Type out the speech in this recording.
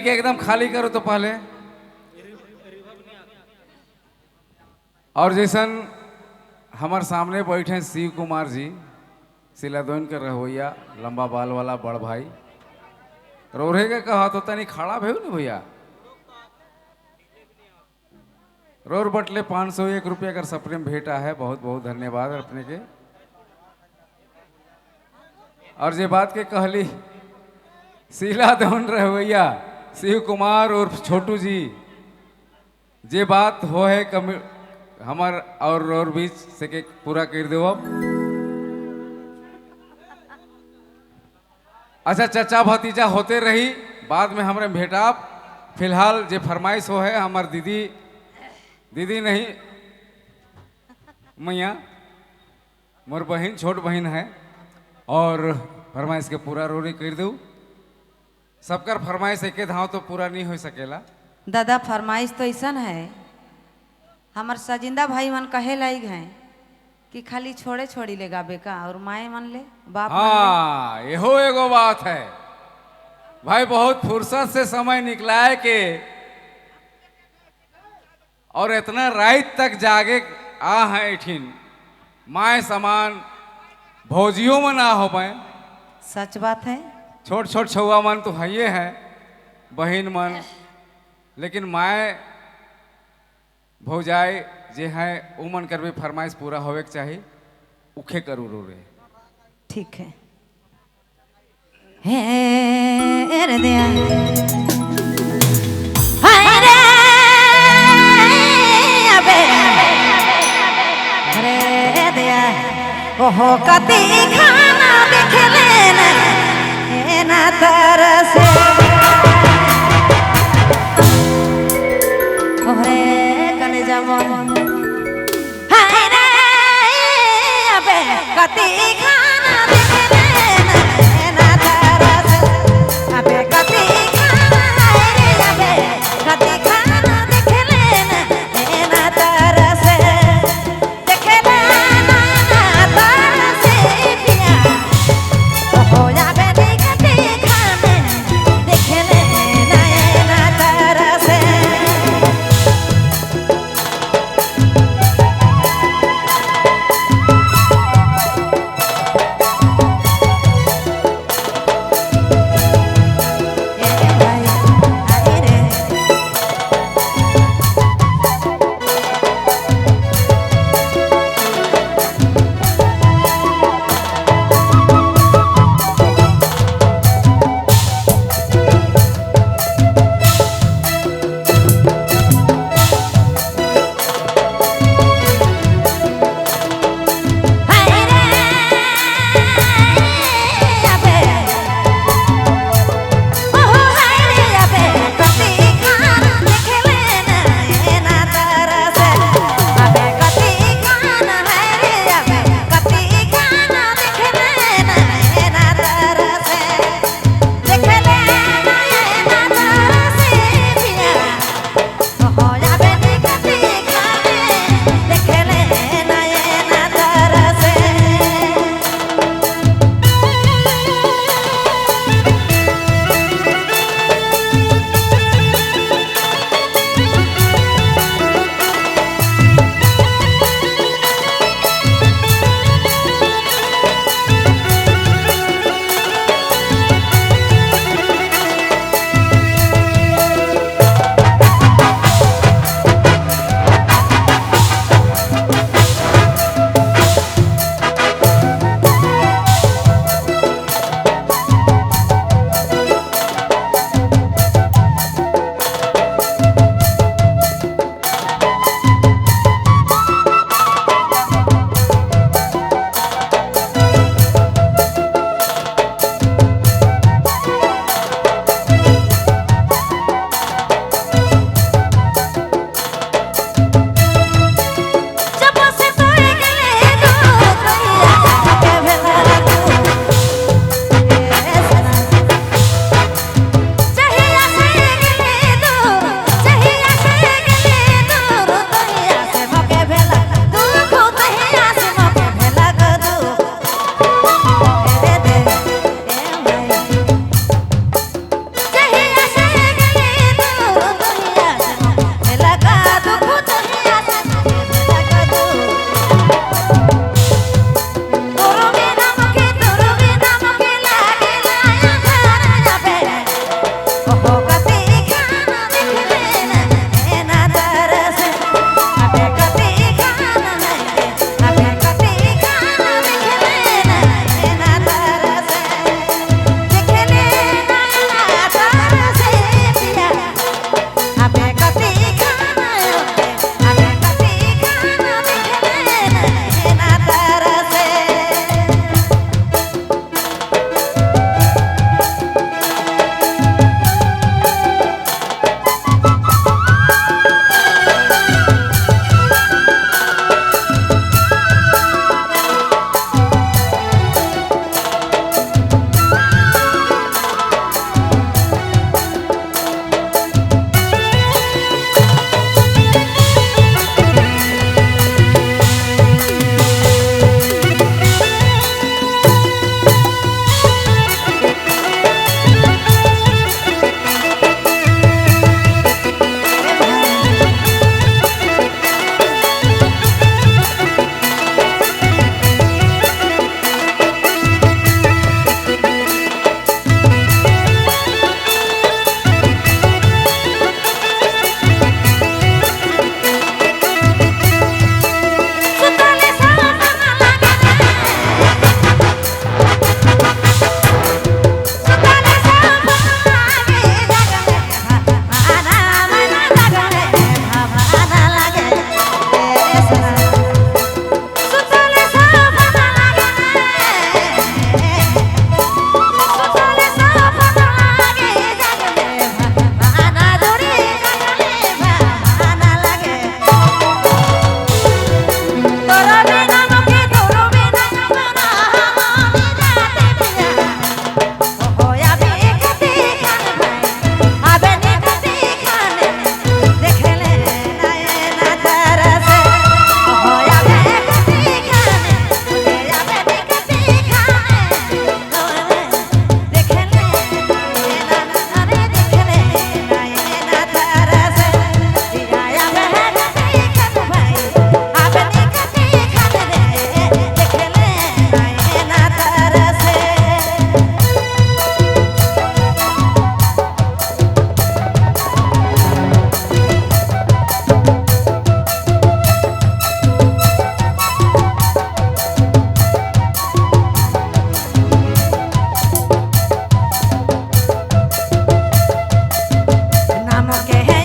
के एकदम खाली करो तो पहले। और जैसन हमार सामने बैठे हैं शिव कुमार जी, सिलादोन के रहोइया, लंबा बाल वाला बड़ भाई। रोरे के कहा तो तनी खड़ा भेउ ना भैया। रोर बटले 501 रुपया कर सप्रेम भेटा है, बहुत बहुत धन्यवाद अपने के। और जे बात के कहली सिलादोन रहोइया शिव कुमार और छोटू जी, जे बात हो है कमी हमार और बीच से के पूरा कर दो अब। अच्छा चचा भतीजा होते रही, बाद में हमरे भेटाब। फिलहाल जे फरमाइश हो है हमार दीदी, दीदी नहीं मैया, मोर बहन, छोट बहन है, और फरमाइश के पूरा रोरी कर दू। सबकर फरमाइश एके धाव तो पूरा नहीं हो सकेला। दादा फरमाइश तो ऐसा है, हमार सजिंदा भाई मन कहे लायक हैं कि खाली छोड़े छोड़ी ले गाबे का, और माए मन ले बाप। हाँ यहो एगो बात है भाई, बहुत फुर्सत से समय निकलाए के और इतना रात तक जागे आ है ठिन माए समान भौजियों मन आ हो पाए। सच बात है, छोट छोट छुआ मन तो है है बहन मन, लेकिन माए भौजाई जे है उमन कर भी फरमाइश पूरा होवे के चाहिए, उखे करू रो रे। ठीक है। हे रे दिया हाय रे अबे रे दिया ओहो कती खाना देख लेना ना तरसे ओरे कलेजा मन हाय रे अबे कती खाना देख लेना ना तरसे अबे कती खाना रे अबे कती खाना देख लेना ना तरसे देख लेना ना तरसे पिया हो जाबे कती खाना हमके।